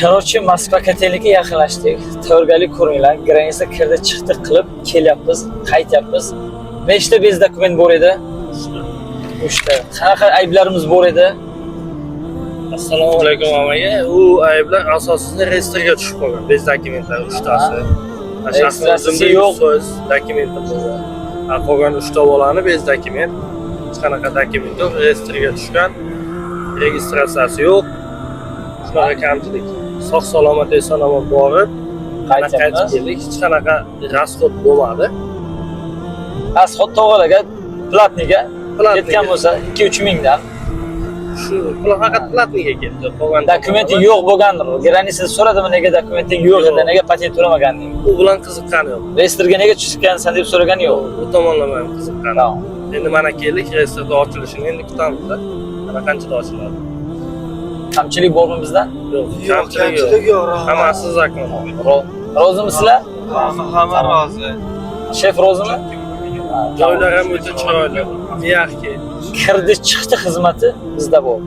Короче, Moskva Kotelniga yaqinlashdik. Tayyorgarlik ko'ringlar. Граница kirdi, chiqdi qilib kelyapmiz, qaytyapmiz. Nechta без документ bor edi? Uchta. Qanaqa ayblarimiz bor edi? Assalomu alaykum hammaga. U ayblar asosan reyestrga tushib qolgan. Без документ lar uchtasi. Shaxsan Registratsiyasi o'zimda yo'q. 100% dokumentim bo'lgan. Ha, qolgan uchta bolani без документ. Hech qanaqa dokument yo'q, reyestrga tushgan. Registratsiyasi yo'q. Shunaqa kamchilik. Sog' salomat, eson omon borib, qaytib Qaytyapmiz. keldik. Hech qanaqa расход bo'lmadi. Расход tog'alarga платный ga Платный ga. ketgan bo'lsa 2-3 mingdan. Shu pul faqat платный ga ketdi. Qolgan Dokumenti yo'q bo'lgandir. Граница da so'radimi, nega dokumenting yo'q edi, Yo'q. nega patent to'lamaganding? U bilan qiziqqani yo'q. Reyestrga nega tushgansan deb so'ragani yo'q. U tomonlama ham qiziqqani. Tamom. Endi mana keldik, reyestrda ochilishini endi kutamiz. Mana qanchada ochiladi. Kamchilik bormi bizda? Yo'q, Yo'q, kamchilik yo'q. kamchilik yo'q. Rahmat. Hammasi закон. Rozimisizlar? Rozi, hamma rozi. Shef rozimi? Joylar ham o'ta chiroyli. Mягкий. Kirdi chiqdi xizmati bizda bor.